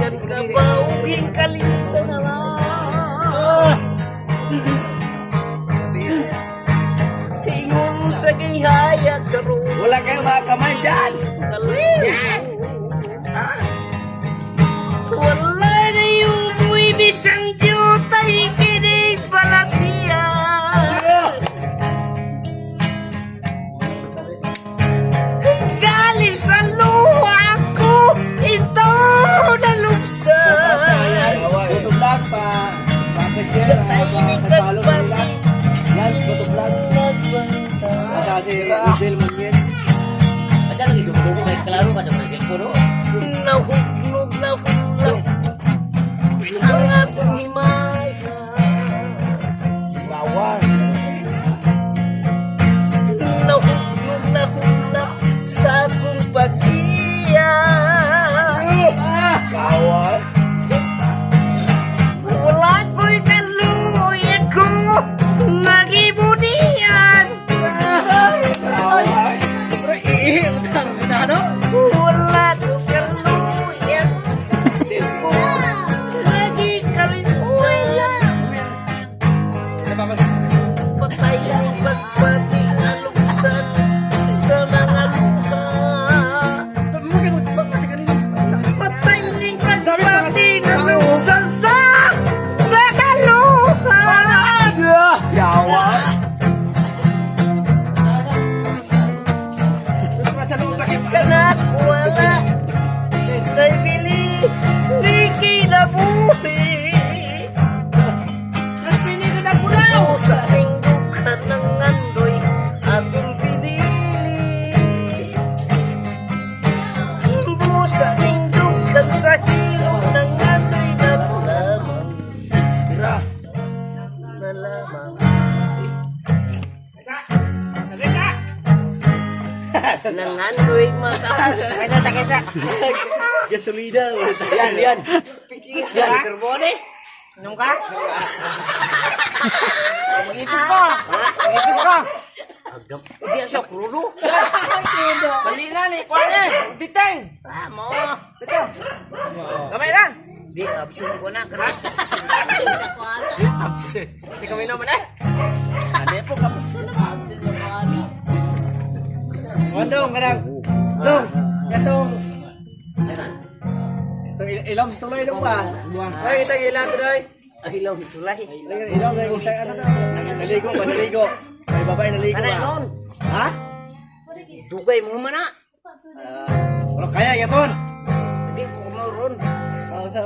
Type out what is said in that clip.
Patayan ka ba uging kalimtan na lang? Ingon sa gihaya karon. Wala kayong mga kamay dyan. Wala na yung buibisang jutay kinig palatiya. Galing sa luha ko, ito nalubsan. Photo vlog pa. Pa-share. Tahimik Pa-follow nila. nagpati. Yan, photo vlog. At si Rodel Muñez. Ada lagi dugo-dugo kay klaro ka sa cellphone oh. Nahugnog, nahugnog ang atong himaya. Bawal. Nahugnog, nahugnog sa akong pag-iya. Bawal. Wala ko'y kaluoy ako magibudian. Bawal. Pero iihi, utang. Ano? Wala ko kaluoy ako magikalimutan. Patay ang pagpati aluksan sa mga luha. Patay ning pagpati aluksan sa mga luha. Bawal. Kanak wala naibili ni kinabuhi. Sa linggukan ng andoy akong pinili. Busa linggukan sa hilong ng andoy na lamang. Na lamang. Nangandoy mata. Kaysa ta kaysa. Gasolina. Yan, yan. Yan karbone. Inom ka? Mag-ipis ko. Mag-ipis ko. Agam. Di siya krudo. Bali na ni kuan eh. Biteng. Ah, mo. Dito. Gamay lang. Di, absent ko na. Karat. Absent. Di kami naman eh. Ade po, kapos na naman. Absent na ko na. Wandong, kanang. Dong, katong. Itong ilong sa tuloy dong ba? Ay, itang ilan tuloy. Ay, ilaw tulay. Ilong, ilong, ano to? Naligo ba? Naligo. May babae naligo Ano ba? nun? Ha? Dugay mo man na. Pero kaya, yapon. Di ko kumaroon. Oo, sa...